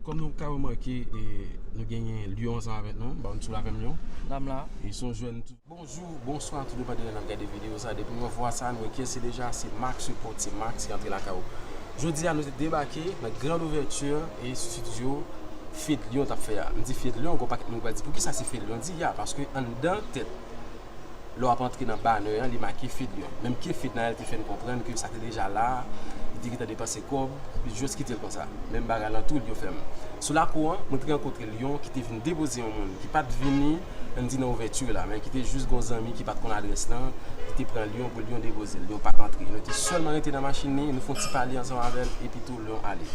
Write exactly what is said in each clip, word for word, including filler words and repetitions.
Kòm nou ka remake, e, nou genyen Lyon ansanm avèk nou. Bon, sou la avè m, Lyon. Dam la. E se yon jèn tou. Bonjou, bonswa tout depandan lè n ap gade videyo sa. Depi nou wè vwa sa, nou wè kiyès li deja, se Max Report, se Max ki antre lakay ou. Jodi a, nou te debake nan grand ouvèti e estidyo Fedlion t ap fè a. M di Fedlion, gon pakèt moun pral di, "Poukisa se Fedlion?" Di, ya, paske anndan tèt, lè w ap antre nan banè an, li make Fedlion. Menm ke Fednaelle te fè n konprann ke sa te deja la, li te gentan depanse kòb, li jis kite l konsa. Menm bagay lan tou, Lyon fè m. Sou lakou an, mwen te rankontre Lyon ki te vin depoze yon moun ki pa t vini, ann di nan ouvèti la, men ki te jis gon zanmi ki pa t konn adrès lan, ki te pran Lyon pou Lyon depoze l. Lyon pa t antre. Nou te sèlman rete nan machin li, nou fè yon ti pale ansanm avè l, epi tou Lyon ale.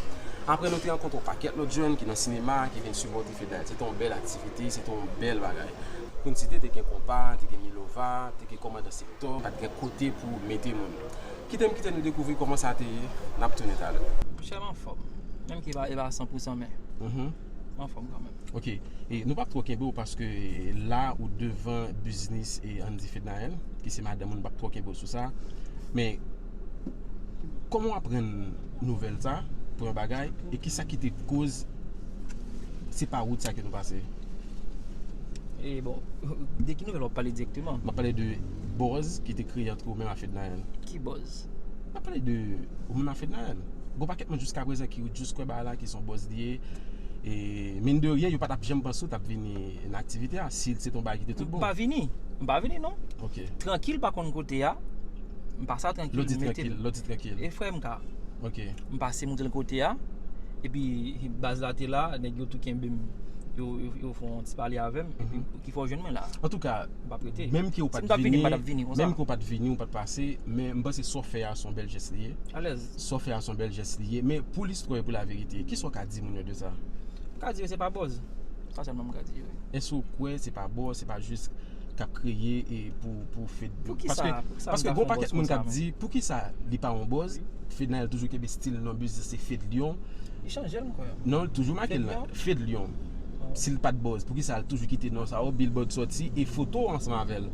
Apre, nou te rankontre yon pakèt lòt jèn ki nan sinema, ki vin sipòte Fednaelle. Se te yon bèl aktivite, se te yon bèl bagay. Pou n site, te gen Konpa, te gen Milova, te gen Kòmandan Sektò, pa t gen kote pou mete moun. Kite m kite nou dekouvri kòman sa te ye, n ap tounen talè. Monchè, m anfòm. Menm ke e pa, e pa san pou san, men m anfòm kanmenm. Ok. E nou p ap twò kenbe w paske la ou devan biznis e Andy Fednaelle, ki se madanm ou, nou p ap twò kenbe w sou sa. Men, kòman w aprann nouvèl sa, premye bagay, e kisa ki te koz se pa wout sa ke nou pase? E bon, de ki nouvèl w ap pale dirèkteman? M ap pale de buzz ki te kreye ant ou menm a Fednaelle. Ki buzz? M ap pale de ou menm a Fednaelle. Gon pakèt moun jiskaprezan ki jis kwè bagay la, ki se yon buzz li ye. E, mine de rien, yo pa t ap janm panse w t ap vini nan aktivite a, si se t yon bagay ki te tout bon. M pa vini. M pa vini, non. Ok. Trankil pa konn kote a. M pase trankil, lè w di m mete trankil, l. Lè w di trankil. E frè m ka. Ok. M pase montre l kote a. Epi, baz la te la, nèg yo tou kenbe m. Yo, yo, yo fè yon ti pale avè m. Epi, mhm, ki fè w jwenn mwen la. Antouka, m p ap rete. Menm ke w pa t vini, si m t ap vini, m pa t ap vini konsa. Menm ke w pa t vini, w pa t pase, men m panse sa w fè a se yon bèl jès li ye. Alèz. Sa w fè a se yon bèl jès li ye. Men pou listwa e pou laverite, kisa w ka di moun yo de sa? M ka di yo se pa buzz. Sa sèlman m ka di yo. Èske w kwè se pa buzz, se pa jis k ap kreye e pou, pou fè... Poukisa, paske, poukisa paske gon pakèt moun k ap di, poukisa li pa yon buzz? Fednaelle toujou kenbe stil nan biznis, se Fedlion. Li chanje l, m kwè. Non, li toujou make l la. Fedlion? Fedlion. Oh. Si l pa t buzz, poukisa l toujou kite non sa yo, billboard sòti, e foto w ansanm avè l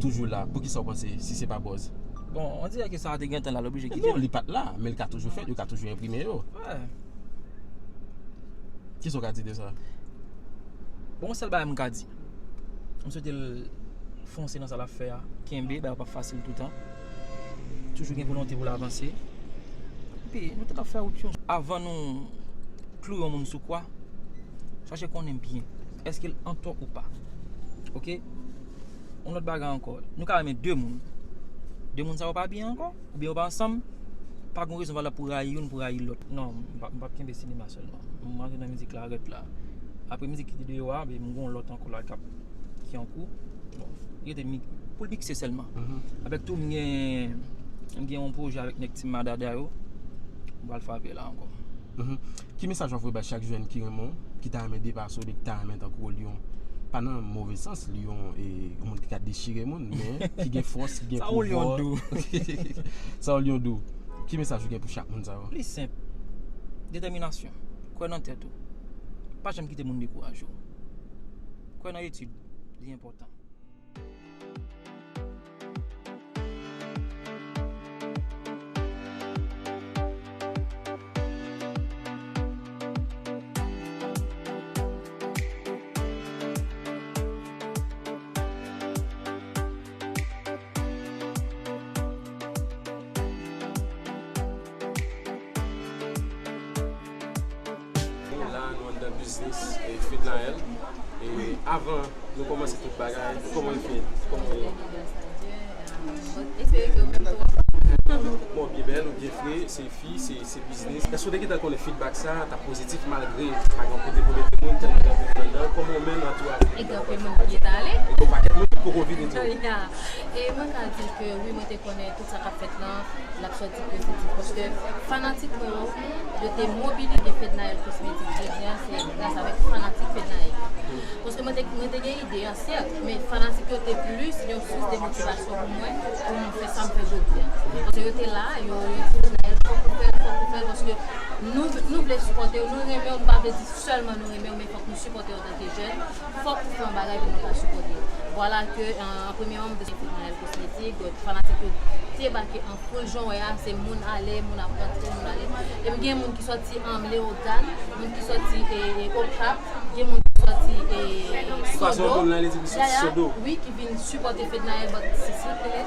toujou la? Poukisa w panse, si se pa buzz? Bon, on dirè ke sa te gentan la, l oblije kite l. Non, li pa t la, men l ka toujou fèt, yo ka toujou enprime yo. Wè. Kisa w ka di de sa? Bon, yon sèl bagay m ka di. M swete l fonse nan sa l ap fè a. Kenbe, bagay yo p ap fasil toutan. Toujou gen volonte pou l avanse. Epi, nou tout ap fè wout yo. Avan nou klouwe yon moun sou kwa, chache konnen byen. Èske l antò ou pa? Ok? Yon lòt bagay ankò. Nou ka renmen de moun. De moun sa yo pa byen ankò? Oubyen yo pa ansanm, pa gen rezon valab pou rayi youn, pou rayi lòt. Non, m p ap, m p ap kenbe sinema sèlman. M rantre nan mizik la rèd la. Apre mizik ki te deyò a, men m gen yon lòt ankò la k ap, ki an kou. Bon, li rete mi-, pou l mikse sèlman. Mhm. Avèk tou, m gen, m gen yon pwojè avèk nèg Team Madada yo. M pral frape la ankò. Mhm. Ki mesaj w ap voye bay chak jèn ki renmen w, ki ta renmen depase w, oubyen ki ta renmen tankou w, Lyon? Pa nan move sans, Lyon, e, yon moun ki ka dechire moun, men ki gen fòs, ki gen pouvwa. Sa yon Lyon dou. Sa yon Lyon dou. Ki mesaj ou gen pou chak moun sa yo? Li senp. Detèminasyon. Kwè nan tèt ou. Pa janm kite moun dekouraje w. Kwè nan etid. Li enpòtan. La, nou anndan biznis, e, Fednaelle. E, avan nou kòmanse tout bagay, kòman l fèt? Kòman w ye? Bon, byen bèl, ou byen fre, se fi, se, se biznis. Èske w te gentan konnen feedback sa a t ap pozitif malgre pa gen kote pou mete moun, tèlman gen anpil moun anndan? Kòman w menm antouraj ou? E gen anpil moun ki gentan ale. E gen yon pakèt moun ki poko vini tou. Ya. E mwen ka di ke wi, mwen te konnen tout sa k ap fèt lan, l ap sòti pozitif. Paske fanatik mwen yo, yo te mobilize Fednaelle Cosmetics jodi a, se gras avèk fanatik Fednaelle yo. Paske mwen te, mwen te gen ide a, sèt, men fanatik yo te plis yon sous de motivasyon pou mwen, pou m fè sa m fè jodi a. Paske yo te la, yo, yo di Fednaelle, fòk ou fè l, fòk ou fè l, paske nou, nou vle sipòte w, nou renmen w, nou pa vle di sèlman nou renmen w, men fòk nou sipòte w antanke jèn, fòk ou fè yon bagay pou nou ka sipòte w. Vwala ke, euh, premyèman, m te Fednaelle Cosmetics, donk fanatik yo debake an foul, jan w wè a, se moun ale, moun ap rantre, moun ale. Epi gen moun ki sòti, um, Leyogàn, moun ki sòti, e, e, Okap, gen moun ki sòti, e, Sodo. Yaya, wi, ki vin sipòte Fednaelle, but se sa ke,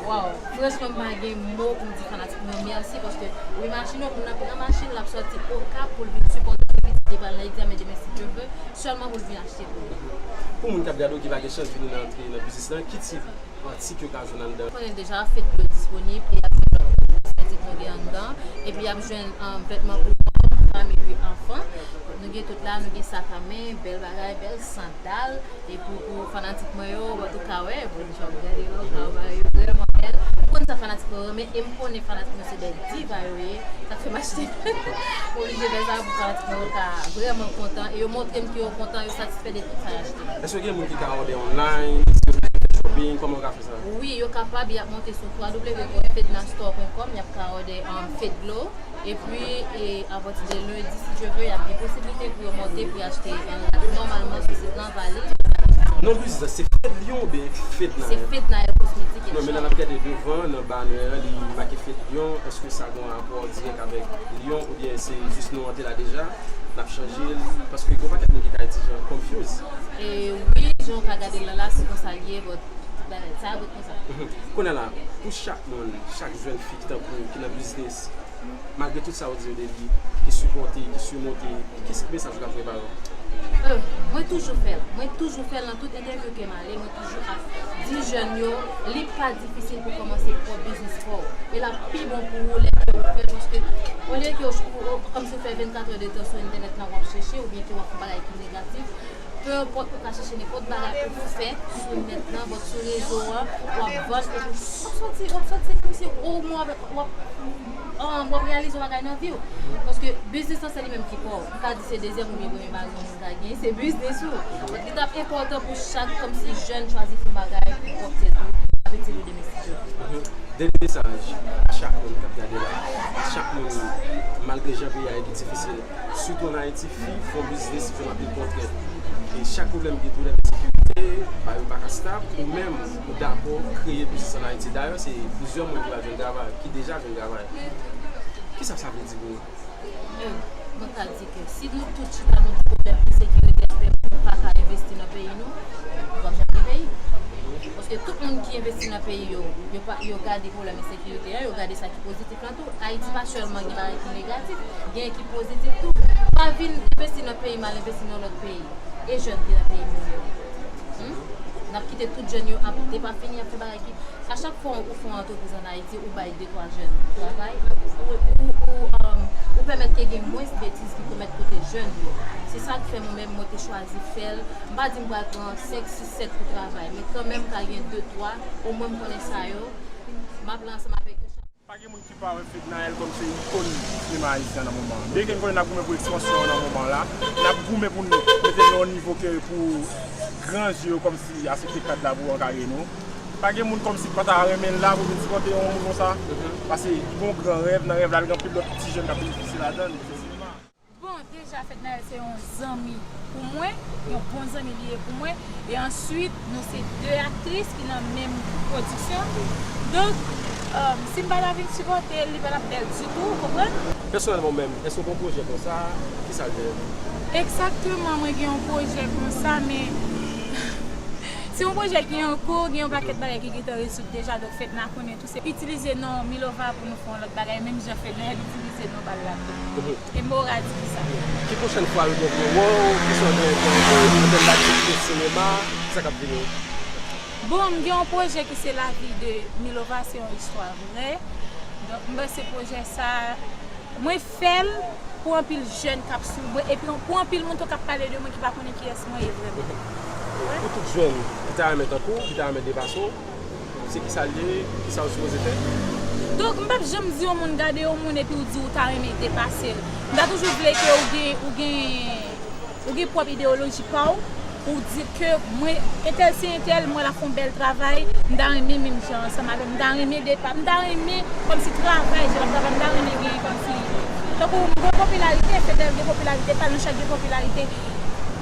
waw, franchman, m pa gen mo pou m di fanatik mwen mèsi, paske, wi, machin yo, moun nan pran machin, l ap sòti Okap pou l vin sipòte pitit li, pa l nan egzamen demen si Dye vle, sèlman pou l vin achte pou li. Pou moun k ap gade w ki pa gen chans vini nan, antre nan biznis lan, ki ti Atik yo ka jwenn anndan. Konnen deja, Fedglow disponib, e y ap jwenn lòt kosmetik nou gen anndan. Epi y ap jwenn, um, vètman pou fanm epi anfan. Nou gen tout la, nou gen sak a men, bèl bagay, bèl sandal. E pou, pou fanatik mwen yo, w tou ka wè, bon, jan w gade yo, ka wè yo vrèman bèl. M konn sa fanatik mwen yo renmen, e m konnen fanatik mwen se de diva yo ye. Sa k fè m achte. M oblije fè sa pou fanatik mwen yo ka vrèman kontan. E yo montre m ke yo kontan, yo satisfè de tout sa y achte. Èske gen moun ki ka òdè online, si yo bezwen fè shopping, kòman yo ka fè sa? Wi, yo kapab, y ap monte sou w w w pwen fednastore pwen kòm, y ap ka òdè, um, Fedglow. Epi, e, apati de lendi, si Dye vle, y ap gen posiblite pou yo monte, pou y achte, um, nòmalman sou sit lan, valiz. Non, biznis la, se Fed Lyon oubyen Fed Nayel? Se Fed Nayel Cosmetics and Shop. Non, men la n ap gade devan, nan banè an, li make Fed Lyon. Èske sa gen yon rapò dirèk avèk Lyon oubyen se jis non an te la deja, n ap chanje l? Paske gen yon pakèt moun ki ka di jan confuse. E wi, jan w ka gade l la, la, se konsa l ye, but, bagay, sa ret konsa. Mhm. Kounye a la, pou chak moun, chak jèn fi ki tankou w, ki nan biznis, malgre tout sa w di yo de li, ki sipòte, ki simonte, ki mesaj ou ka voye ba yo? Euh, mwen toujou fè l. Mwen toujou fè l nan tout entèvyou ke m ale. Mwen toujou ap di jèn yo, li pa difisil pou kòmanse pwòp biznis pa w. E l ap pi bon pou ou lè ke ou fè l, paske olye ke ou, ou, ou kòmsi w fè vennkat è de tan sou entènèt la, w ap chèche, oubyen ke w ap fè bagay ki negatif, pe enpòt ou ka chèche nenpòt bagay pou ou fè sou nèt lan, but sou rezo an, w ap vann, epi w ap sòti, w ap sòti kòmsi ou move, w ap, um, w ap reyalize yon bagay nan vi w. Paske biznis lan se li menm ki pa w. M pa di se dezyèm oubyen premye bagay yon moun ka genyen, se biznis ou. But li t ap enpòtan pou chak kòmsi jèn chwazi fè yon bagay pou pwòp tèt ou, avèk ti domestik yo. Mhm. Dènye mesaj a chak moun k ap gade la, a chak moun, malgre jan peyi a ye ki difisil, sitou ann Ayiti, fi fè yon biznis, fè anpil pòtrè. E chak pwoblèm gen tou, lè ensekirite, bagay yo pa ka stab, ou menm, ou dakò kreye biznis ann Ayiti. Dayè, se plizyè moun ki pral jwenn travay, ki deja jwenn travay. Kisa sa vle di pou nou? E, mwen ka di ke si nou tout chita nou di pwoblèm ensekirite ap fè moun pa ka envesti nan peyi nou, nou p ap janm gen peyi. Paske tout moun ki envesti nan peyi yo, yo pa, yo gade pwoblèm ensekirite a, yo gade sa ki pozitif lan tou. Ayiti pa sèlman gen bagay ki negatif, gen ki pozitif tou. Pa vin envesti nan peyi m, al envesti nan lòt peyi. E jèn ki nan peyi nou yo. Hmm? N ap kite tout jèn yo ap depafini, ap fè bagay ki A chak fwa ou fè yon antrepriz ann Ayiti, ou bay de twa jèn travay, ou, ou, ou, um, ou pèmèt ke gen mwens betiz ki komèt kote jèn yo. Se sa k fè mwen menm, mwen te chwazi fè l. M pa di m pral pran senk, sis, sèt pou travay, men kanmenm ka gen de twa, omwen m konnen sa yo. M ap la ansanm avèk yo. Pa gen moun ki pa wè Fednaelle kòm se ikòn sinema ayisyen an nan moman an. Byenke n konnen n ap goumen pou ekspansyon an nan moman an la, n ap goumen pou n mete n nan yon nivo ke pou gran je yo kòmsi asepte kad la pou ankare nou. Pa gen moun kòmsi ki pa ta renmen la pou vin sipòte yon moun konsa. Paske li gen yon gran rèv, nan rèv la, li gen anpil lòt ti jèn k ap benefisye ladan l, se sinema. Bon, deja, Fednaelle se yon zanmi pou mwen, yon bon zanmi li ye pou mwen. E answit, nou se de aktris ki nan menm pwodiksyon. Donk, um, si m pa ta vin sipòte l, li pa t ap bèl ditou, ou konprann? Pèsonèlman, ou menm, èske w gen yon pwojè konsa? Kisa l ye? Egzakteman, mwen gen yon pwojè konsa, men se yon pwojè ki an kou, gen yon pakèt bagay ki gentan rezoud deja, donk Fedna konnen tou. Se itilize non Milova pou nou fè yon lòt bagay, menm jan Fednaelle itilize non pa l la tou. Mhm. E m pa ka di ki sa. Ki pwochèn fwa yo gen pou yo wè w? Kisa w gen pou yo wè w? An tèm daktivite sinema, kisa k ap vini? Bon, m gen yon pwojè ki se lavi de Milova, se yon istwa vrè. Donk, m panse pwojè sa, mwen fè l pou anpil jèn k ap swiv mwen, epi pou anpil moun tou k ap pale de mwen ki pa konnen kiyès mwen ye vrèman. Pou tout jèn ki ta renmen tankou w, ki ta renmen depase w, se kisa l ye, kisa w sipoze fè? Donk, m p ap janm di yon moun gade yon moun epi w di w ta renmen depase l. M ta toujou vle ke ou gen, ou gen, ou gen pwòp ideyoloji pa w, pou w di ke mwen, entèl se entèl, mwen la fè yon bèl travay, m ta renmen menm jan ansanm avè l, m ta renmen depa, m ta renmen kòmsi travay, jan l ap travay, m ta renmen gen kòmsi, tankou m gen popilarite, Fednaelle gen popilarite pa l, nou chak gen popilarite.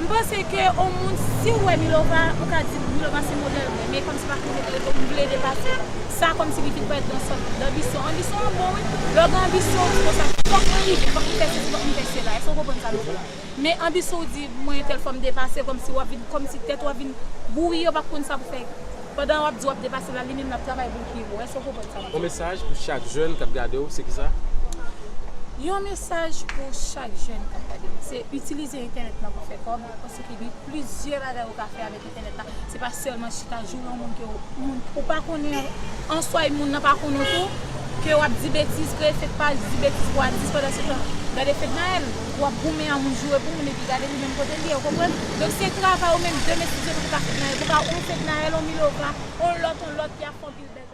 M panse ke yon moun, si w wè Milova, ou ka di Milova se modèl mwen, men kòmsi pa konnen rete, m vle depase sa, kòmsi li vin parèt nan sòt danbisyon. Anbisyon an bon, wi. Lè w gen anbisyon, ou di konsa, fòk mwen rive, fòk mwen fè sesi, fòk mwen fè sela. Èske w konprann sa m di la? Men anbisyon w di, mwen tèl fò m depase, kòmsi w ap vin, kòmsi tèt w ap vin bouri, w p ap konn sa pou fè. Pandan w ap di w ap depase la, li menm l ap travay pou l pi wo. Èske w konprann sa m di? Yon mesaj pou chak jèn k ap gade w, se kisa? Yon mesaj pou chak jèn k ap gade m, se itilize entènèt lan pou fè kòb, paske gen plizyè bagay ou ka fè avèk entènèt la. Se pa sèlman chita joure yon moun ke w, moun, ou pa konnen an swa, moun nan pa konnen w tou, ke w ap di betiz, kreye fake paj, di betiz pou atis, pandan se tan, gade Fednaelle, w ap goumen a moun joure pou moun, epi gade li menm kote l ye, ou konprann? Donk se travay ou menm demen, si Dye vle, pou ka Fednaelle, pou ka yon Fednaelle, yon Milova, yon lòt, yon lòt ki ap fè anpil bèl